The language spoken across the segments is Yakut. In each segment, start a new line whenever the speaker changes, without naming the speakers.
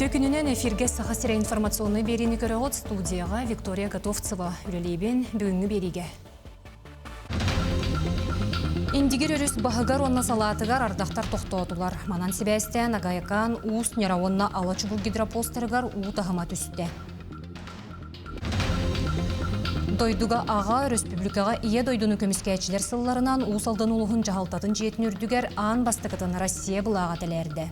Үтүө күнүнэн эфиргэ Саха сирэ информационнай биэриини көрөҕүт студияҕа Виктория Готовцева үлэлиибин бүгүҥҥү биэриигэ. Индигир өрүс баһыгар уонна салаатыгар ардахтар тохтоотулар. Манан сибээстээн Агаякаан, Уус Ньара уонна Ала Чубук гидропостарыгар уу таһыма түстэ. Дойдуга аҕа, өрөспүүбүлүкэҕэ Ийэ дойдуну көмүскээччилэр сылларынан Уус Алдан улууһун дьаһалтатын дьиэтин үрдүгэр аан бастакытын Россия былааҕа тэлээрдэ.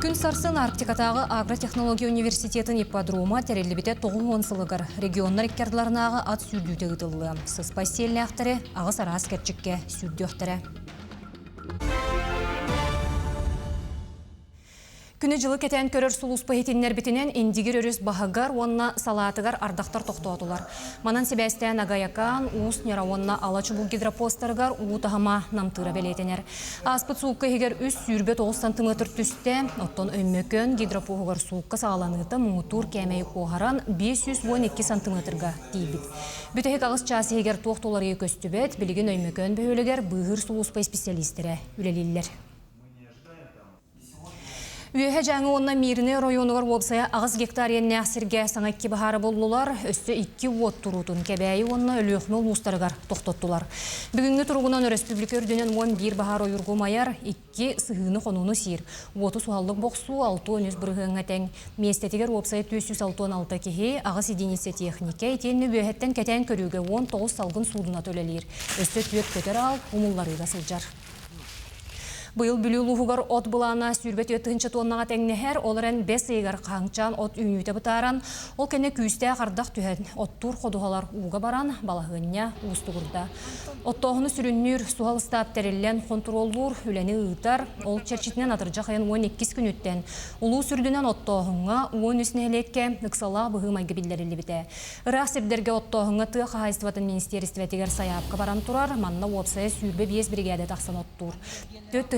Күн сарсын Арктикатааҕы агротехнология университетын ипподрома тэриллибитэ 90 сылыгар регионнар икки ардыларынааҕы ат сүүрдүүтэ ыытыллыа. Сыспай сиэллээхтэри аҕыс араас кэрчиккэ сүүрдүөхтэрэ. Күнү-дьылы кэтээн көрөр сулууспа иһитиннэрбитинэн Индигир өрүс баһыгар уонна салаатыгар ардахтар тохтоотулар. Манан сибээстээн Агаякаан, Уус Ньара уонна Ала Чубук гидропостарыгар уу таһыма намтыыра бэлиэтэнэр. Ааспыт суукка иһигэр 329 сантыметр түстэ, оттон Өймөкөөн гидропоһугар суукка саҕаланыыта муҥутуур кээмэйи куоһаран 512 сантыметрга тиийбит. Бүтэһик аҕыс чаас иһигэр туох да уларыйыы көстүбэт, билигин Өймөкөөн бөһүөлэгэр быыһыыр сулууспа исписэлиистэрэ үлэлииллэр. Үөһэ Дьааҥы уонна Мииринэй оройуонугар уопсайа 8 гектар иэннээх сиргэ саҥа икки баһаары буллулар, өссө икки уот туруутун Кэбээйи уонна Өлүөхүмэ улуустарыгар тохтоттулар. Бүгүҥҥү туругунан өрөспүүбүлүкэ үрдүнэн 11 баһаар ойуурга умайар, икки сыһыыны-хонууну сиир. Уоту суһаллык бохсуу 63 бырыһыаҥҥа тэҥ. Миэстэтигэр уопсайа 466 киһи, аҕыс единица техникэ, итиэннэ үөһэттэн кэтээн көрүүгэ 19 салгын суудуната үлэлиир. Өссө түөрт көтөр аал умулларыыга сылдьар. Быйыл Бүлүү улууһугар от былаана 24 тыһыынча туоннаҕа тэҥнэһэр, ол эрэн бэс ыйыгар хаһыҥчаан от үүнүүтэ бытааран, ол кэннэ күүстээх ардах түһэн, оттуур ходуһалар ууга баран, балаһыанньа уустугурда. Оттооһуну сүрүннүүр суһал ыстаап тэриллэн хонтуруоллуур үлэни ыытар, ол чэрчитинэн атырдьах ыйын 12 күнүттэн улуус үрдүнэн оттооһуҥҥа 13 нэһилиэккэ ыксалаах быһыы-майгы биллэриллибитэ. Ыраах сирдэргэ оттооһуҥҥа тыа хаһаайыстыбатын министиэристибэтигэр сайаапка баран турар, манна уопсайа 25 биригээдэ тахсан оттуур.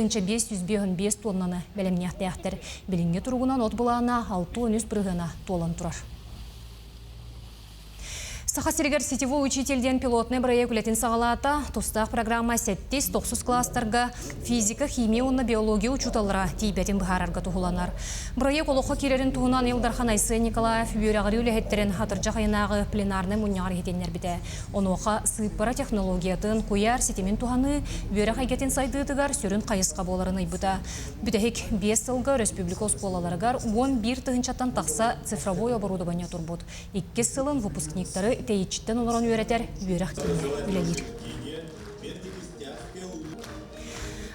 4555 туоннаны бэлэмниэхтээхтэр. Билиҥҥи туругунан от былаана 63 бырыһыана туолан турар. Саха сиригэр сетевой учитель диэн пилотнай бырайыак үлэтин саҕалаата. Тустаах программа сэттис, тохсус кылаастарга физика, химия уонна биология учууталлара тиийбэтин быһаарарга туһуланар. Бырайыак олоххо киирэрин туһунан Ил Дархан Айсен Николаев үөрэҕирии үлэһиттэрин атырдьах ыйынааҕы пленарнай мунньаҕар иһитиннэрбитэ. Онуоха сыыппара технологиятын, куйаар ситимин туһаныы үөрэх эйгэтин сайдыытыгар сүрүн хайысха буоларын ыйбыта. Бүтэһик биэс сылга өрөспүүбүлүкэ оскуолаларыгар 11 тыһыынчаттан тахса цифровой оборудование турбут. Иккис сылын выпускниктары тэйиччиттэн олорон үөрэтэр үөрэх киинэ үлэлиир.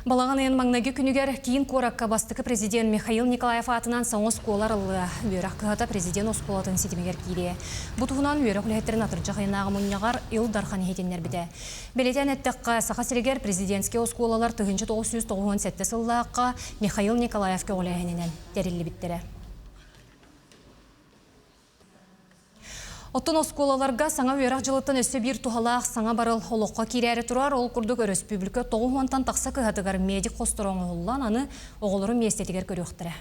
Балаҕан ыйын маҥнайгы күнүгэр киин куоракка бастакы президент Михаил Николаев аатынан саҥа оскуола арыллыа. Үөрэх кыһата президент оскуолатын ситимигэр киириэ. Бу туһунан үөрэх үлэһиттэрин атырдьах ыйынааҕы мунньаҕар Ил Дархан иһитиннэрбитэ. Бэлиэтээн эттэххэ, Саха сиригэр президентскэй оскуолалар 1997 сыллаахха Михаил Николаев көҕүлээһининэн тэриллибиттэрэ. Оттон оскуолаларга саҥа үөрэх дьылыттан өссө биир туһалаах саҥа барыл олоххо киирээри турар. Ол курдук өрөспүүбүлүкэ 90-тан тахса кыһатыгар медик хосторо оҥоһуллан, аны оҕолору миэстэтигэр көрүөхтэрэ.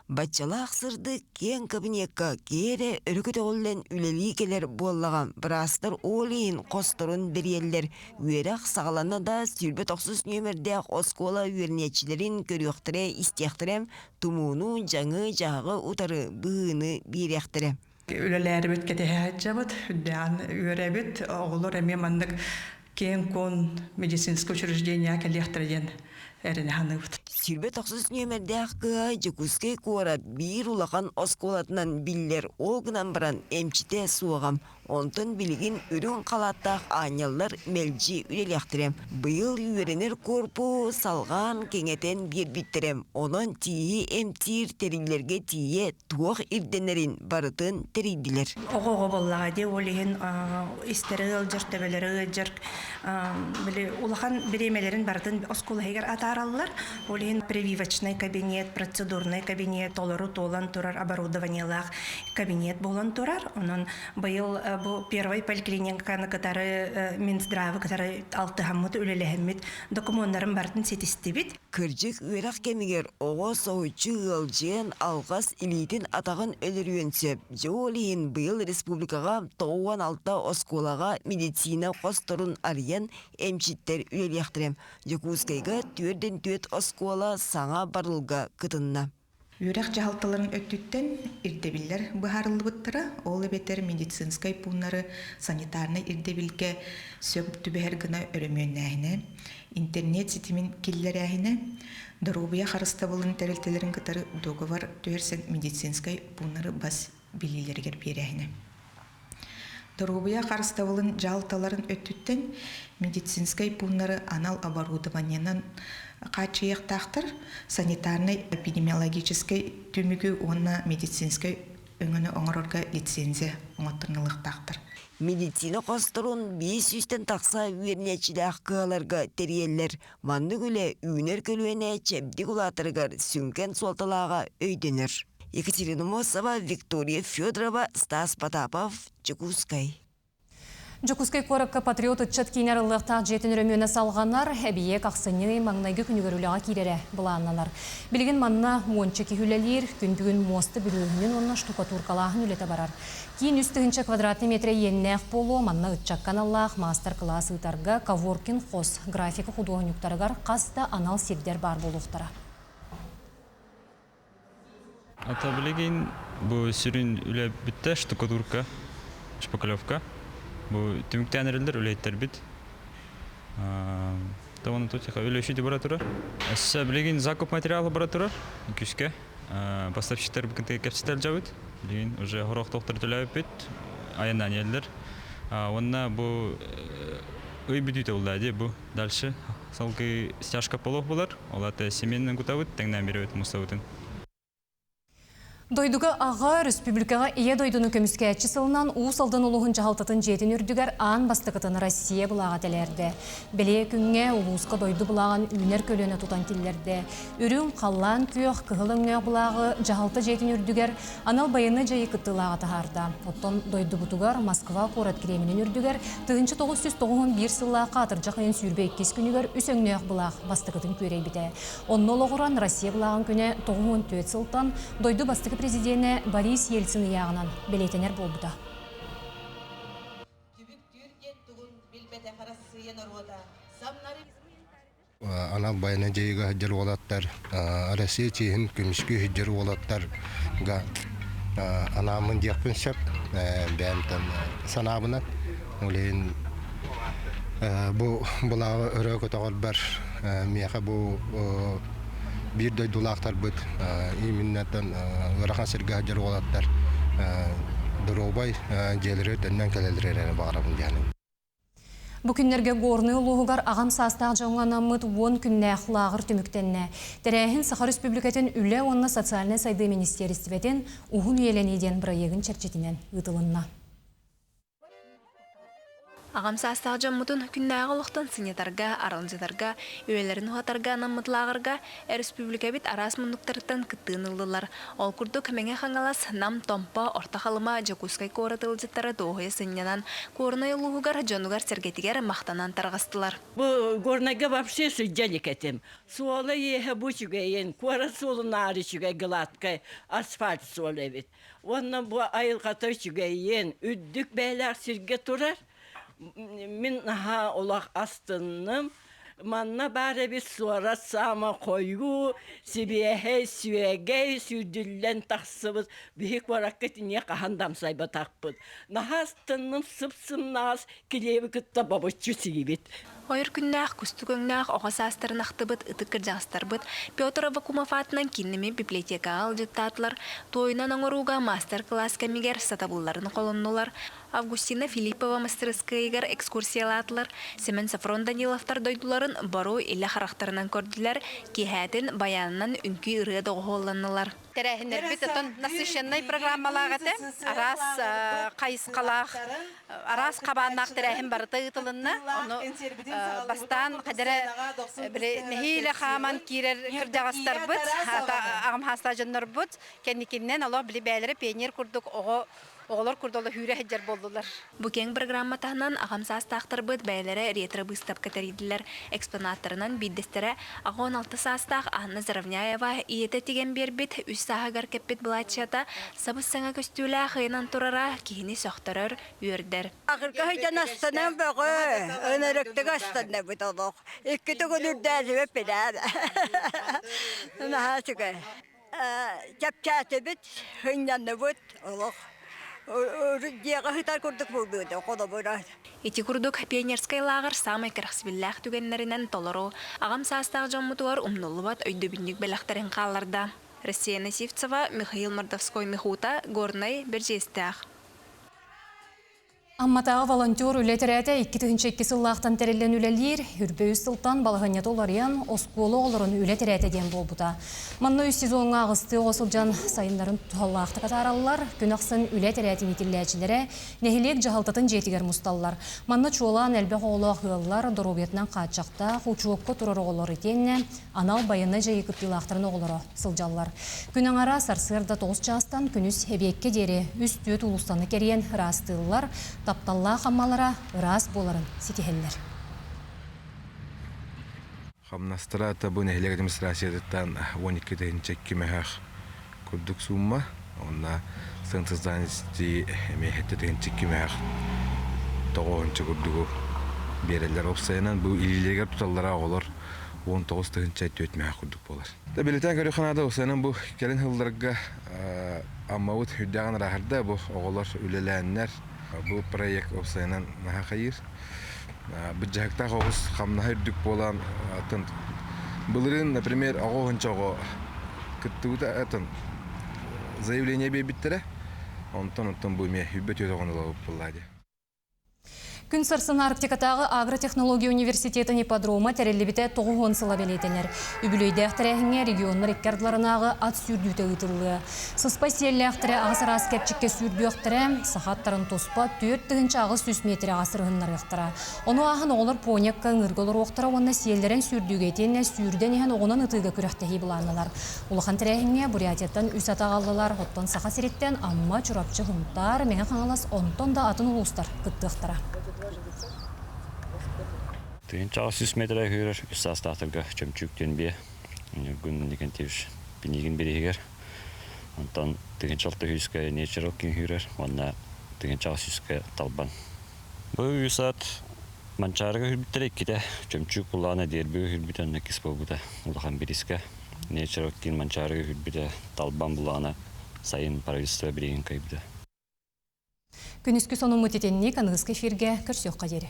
Баччалаах сырдык киэҥ кабинекка киэрэ өрө көтөҕүллэн үлэлии кэлэр буоллаҕа быраастар ол иһин хосторун бэриэллэр. Үөрэх саҕаланна да 29 нүөмэрдээх оскуола үөрэнээччилэрин көрүөхтэрэ-истиэхтэрэ тумууну, дьаҥы, дьаһаҕы утары быһыыны биэриэхтэрэ.
Үлэлээрибит кэтэһэ сылдьабыт, үрдээҕин үөрэбит. Оҕолор эмиэ маннык киэҥ-куоҥ медицинскэй учреждениеҕа кэлиэхтэрэ диэн эрэнэ саныыбыт.
29 нүөмэрдээх кыһа Дьокуускай куорат биир улахан оскуолатынан биллэр, ол гынан баран эмчитэ суоҕа. Онтон билигин үрүҥ халааттаах аанньаллар мэлдьи үлэлиэхтэрэ. Быйыл үөрэнэр куорпу салҕаан кэҥэтэн биэрбиттэрэ. Онон тииһи эмтиир тэриллэргэ тиийэ туох ирдэнэрин барытын тэрийдилэр.
Оҕо-оҕо буоллаҕа дии, ол иһин истэрэ ыалдьар, төбөлөрө ыалдьар, били улахан бириэмэлэрин барытын оскуола иһигэр атаараллар. Ол иһин прививочный кабинет, процедурный кабинет толору туолан турар оборудованиелаах кабинет буолан турар. Онон быйыл Бу первой поликлиниканы кытары Минздравы кытары алтыһаммыт, үлэлэһэммит докумуоннарын барытын ситистибит.
Кырдьык үөрэх кэмигэр оҕо соһуччу ыалдьыан, алҕас илиитин-атаҕын өлөрүөн сөп. Дьэ ол иһин быйыл республикаҕа 96 оскуолаҕа медицина хосторун арыйан эмчиттэр үлэлиэхтэрэ. Дьокуускайга 44 оскуола саҥа барылга кытынна.
Үөрэх дьаһалталарын өттүттэн ирдэбиллэр быһаарыллыбыттара, ол эбэтэр медицинскэй пууннары санитарнай ирдэбилгэ сөп түбэһэр гына өрөмүөннээһинэ, интернет ситимин киллэрээһинэ, доруобуйа харыстабылын тэрилтэлэрин кытары договор түһэрсэн медицинскэй пууннары бас билиилэригэр биэрээһинэ. Доруобуйа харыстабылын дьаһалталарын өттүттэн медицинскэй пууннары анал оборудованиенан хааччыйыахтаахтар, санитарнай-эпидемиологическай түмүгү уонна медицинскэй өҥөнү оҥорорго лицензия оҥотторнулуохтаахтар.
Медицина хосторун 500-тэн тахса үөрэнээччилээх кыһаларга тэрийэллэр. Маннык үлэ үүнэр көлүөнэ чэбдик улаатарыгар сүҥкэн суолталааҕа өйдөнөр. Екатерина Мосова, Виктория Федорова, Стас Потапов, Дьокуускай.
Дьокуускай куоракка патриот ыччат киинэ арыллыахтаах дьиэтин өрөмүөнэ салҕанар, эбийиэк ахсынньы маҥнайгы күнүгэр үлэҕэ киирэрэ былааннанар. Билигин манна уонча киһи үлэлиир, күн бүгүн муоста бүрүөһүнүн уонна штукатуркалааһын үлэтэ барар. Киин 3000 квадратный метрэ иэннээх буолуо, манна ыччакка аналлаах маастар-кылаас ыытарга коворкинг хос, графика худуоһунньуктарыгар хас да анал сирдэр баар буолуохтара.
Ата билигин бу сүрүн үлэ бүттэ штукатурка, шпаклевка. Бу түмүктээн эрэллэр үлэһиттэрбит. Таваны тутиха үлэ үшү бара турар. Өссө билигин закуп материала бара турар күскэ. Поставщиктар бүгүн кэпсэтэ сылдьабыт. Билигин уже хорох тохтор төлөөбүппүт. Айаннаан иһэллэр. Уонна бу ый бүтүүтэ булла дии бу дальше салгыы стяжка полов булар. Ол аты семеннэн кутабыт, тэҥнээн биэрэбит муссабытын.
Дойдуга аҕа, республикаҕа Ийэ дойдуну көмүскээччи сылынан Уус Алдан улууһун дьаһалтатын дьиэтин үрдүгэр аан бастакытын Россия былааҕа тэлээрдэ. Бэлиэ күҥҥэ улууска дойду былааҕын үүнэр көлүөнэ тутан киллэрдэ. Үрүҥ, халлаан күөх, кыһыл өҥнөөх былааҕы дьаһалта дьиэтин үрдүгэр анал байыаннай дьайыы кыттыылааҕа таһаарда. Оттон дойдубутугар Москва куорат Кремлин үрдүгэр 1991 сыллаахха атырдьах ыйын 22 күнүгэр үс өҥнөөх былаах бастакытын күөрэйбитэ. Онно олоҕуран Россия былааҕын күнэ 94 сылтан дойду бастакы президенэ Борис Ельцин ыйааҕынан бэлиэтэнэр буолбута.
Анал байыаннай дьайыыга сылдьар уолаттар Россия чиэһин көмүскүү сылдьар уолаттарга анааммын диэхпин сөп. Бэйэм санаабынан. Ол иһин бу былааҕы өрө көтөҕөрбөр миэхэ бу биир дойдулаахтарбыт иминнаттан ыарахан сиргэ сылдьар уолаттар доруобай дьиэлэригэр төннөн кэлэллэрэ эрэ баҕарабын диэн.
Бу күннэргэ Горнай улууһугар аҕам саастаах дьоҥҥо анаммыт 10 күннээх лааҕыр түмүктэннэ. Тэрээһин Саха Өрөспүүбүлүкэтин Үлэ уонна социальнай сайдыы министиэристибэтин Уһун үйэлэнии диэн бырайыагын чэрчитинэн ыытылынна.
Аҕам саастаах дьоммутун күннээҕи олохтон сынньатарга, аралдьытарга, үйэлэрин уһатарга анаммыт лааҕырга өрөспүүбүлүкэбит араас муннуктарыттан кыттыыны ыллылар. Ол курдук, Мэҥэ Хаҥалас, Нам, Томпо, Орто Халыма, Дьокуускай куорат ыалдьыттара дуоһуйа сынньанан, Куорунай улууһугар дьонугар-сэргэтигэр махтанан тарҕастылар.
Бу Горнайга вообще сылдьа илик этим. Суола-ииһэ бу үчүгэйин, куорат суолун аары үчүгэй гладкай асфальт суол эбит. Уонна бу айылҕата үчүгэйин, үрдүк бэйэлээх сиргэ турар. Мин наһаа олох астынным. Манна баар эбит суорат саама хойуу, сибиэһэй, сүөгэй сүүрдүллэн тахсыбыт. Биһи куоракка итинниэ хаһан да амсайбатахпыт. Наһаа астынным, сып-сымнаҕас килиэби кытта бобуччу сиибит.
Ойор күннээх, кустук өҥнөөх оҕо саастарын ахтыбыт ытык кырдьаҕастарбыт Петр Аввакумов аатынан кииннэммит библиотекаҕа ыалдьыттаатылар, туойунан оҥорууга маастар-кылаас кэмигэр сатабылларын холоннулар, Августина Филиппова мастарыскыайыгар экскурсиялаатылар, Семен Софрон Даниловтар дойдуларын боруой илэ харахтарынан көрдүлэр, киэһээтин баянынан үҥкүү-ырыа доҕуһуолланнылар.
Тэрээһиннэрбит оттон насыщеннай программалаах этэ. Араас хайысхалаах, араас хабааннаах тэрээһин барыта ыытылынна. Ону бастаан хадэрэ били нэһиилэ хааман киирэр кырдьаҕастарбыт, аҕам хаастаах дьоннорбут кэнникиннэн олох били бэйэлэрэ пионер курдук оҕо Оҕолор курдук хүүрэ сылдьар буоллулар.
Бу киэҥ программа таһынан аҕам саастаахтарбыт бэйэлэрэ ретро-быыстапка тэрийдилэр. Экспонаттарынан биирдэстэрэ 86 саастаах Анна Заровняева ийэтэ тигэн биэрбит үс сааһыгар кэппит былааччыйата сабыс-саҥа көстүүлээх ыйанан турара киһини сөхтөрөр, үөрдэр.
Акырка сылдьан астанан бөҕө, ынырыктык астаннабыт олох. Икки төгүл үрдээсибит билээр. Наһаа үчүгэй. Чэпчээтибит, сынньанныбыт олох. Дьиэҕэ сытар курдук буолбута холобура.
Ити курдук пионерскай лааҕыр саамай кэрэхсэбиллээх түгэннэринэн толору, аҕам саастаах дьоммутугар умнуллубат өйдөбүнньүк бэлэхтэрин хаалларда. Россия Сивцева, Михаил Мордовской-Михута, Горнай, Бэрдьиэстээх.
Амматааҕы волонтер үлэ тэрээтэ 2002 сыллаахтан тэриллэн үлэлиир, үрбэ үс сылтан балаһыанньата уларыйан, оскуола оҕолорун үлэ тэрээтэ диэн буолбута. Манна үс сезоҥҥа аҕыстыы оҕо сылдьан сайыннарын туһалаахтык атаараллар, күн ахсын үлэ тэрээтин иитиллээччилэрэ нэһилиэк дьаһалтатын дьиэтигэр мусталлар. Манна чуолаан элбэх оҕолоох ыаллар, доруобуйатынан хааччахтаах, учуокка турар оҕолор итиэннэ анал байыаннай дьайыы кыттыылаахтарын оҕолоро сылдьаллар. Күн аҥара сарсыарда 9 чаастан күнүс эбиэккэ диэри үс-түөрт уулуссаны кэрийэн ыраастыыллар, тапталлаах Аммалара ыраас буоларын ситиһэллэр.
Хамнастара бу нэһилиэк администрациятыттан 12 тыһыынча көмөһөх курдук сумма. Онно сенсоризация эмиэ 7 тыһыынча көмөһөх тоҕуһунча курдугу биэрэллэр. Уопсайынан бу илиилэригэр туталлара оҕолор 19 тыһыынча түөрт мөһөх курдук буолар. Билетен көрүөххэ наада уопсайынан бу кэлин сылларга Аммабыт үрдээҕин ырааһырда бу оҕолор үлэлээннэр бу проект уопсайынан наһаа хайыыр. Быдьаһыктаах оҕус хамнаһа үрдүк буолан атын былырыын, например, оҕо уһунча оҕо кыттыбыта атын заявление биэрбиттэрэ. Онтон оттон бу эмиэ үрбэт үөт оҕону ылабыт буоллаа дии.
Күн сарсын Арктикатааҕы агротехнология университетын ипподрома тэриллибитэ 90 сыла бэлиэтэнэр. Үбүлүөйдээх тэрээһиҥҥэ регионнар икки ардыларынааҕы ат сүүрдүүтэ ыытыллыа. Сыспай сиэллээхтэрэ аҕыс араас кэрчиккэ сүүрдүөхтэрэ, саха аттарын туспа 4800 миэтэрэҕэ сырыһыннарыахтара. Ону ааһан оҕолор пониякка ыҥыырга олоруохтара уонна сиэллэрэн сүүрдүүгэ итиэннэ сүүрдэн иһэн оҕунан ытыыга күрэхтэһии былааннанар. Улахан тэрээһиҥҥэ Бурятияттан үс аты аҕаллылар, оттон Саха сириттэн Амма, Чурапчы, Сунтаар, Мэҥэ Хаҥалас, онтон да атын улуустар кыттыахтара.
Тыһыынчаҕа сүүс метрэ үһүрэр үс саастаахтарга чөмчүүк диэн биэ. Ньургун Никентьевич Пинигин бириһигэр. Онтон тыһыынча алта сүүскэ Natural King үһүрэр уонна тыһыынчаҕа сүүскэ Талбан. Бу үс ат Манчаарыга үһүрбүттэрэ иккитэ. Чөмчүүк буллаҕына Дербигэ үһүрбүтэ онно иккис буолбута. Улахан бириискэ. Natural King Манчаарыга үһүрбүтэ, Талбан буллаҕына сайын правительство бирииһин кыайбыта.
Күнүскү сонуммут итинник аныгыскы эфиргэ көрсүөххэ диэри.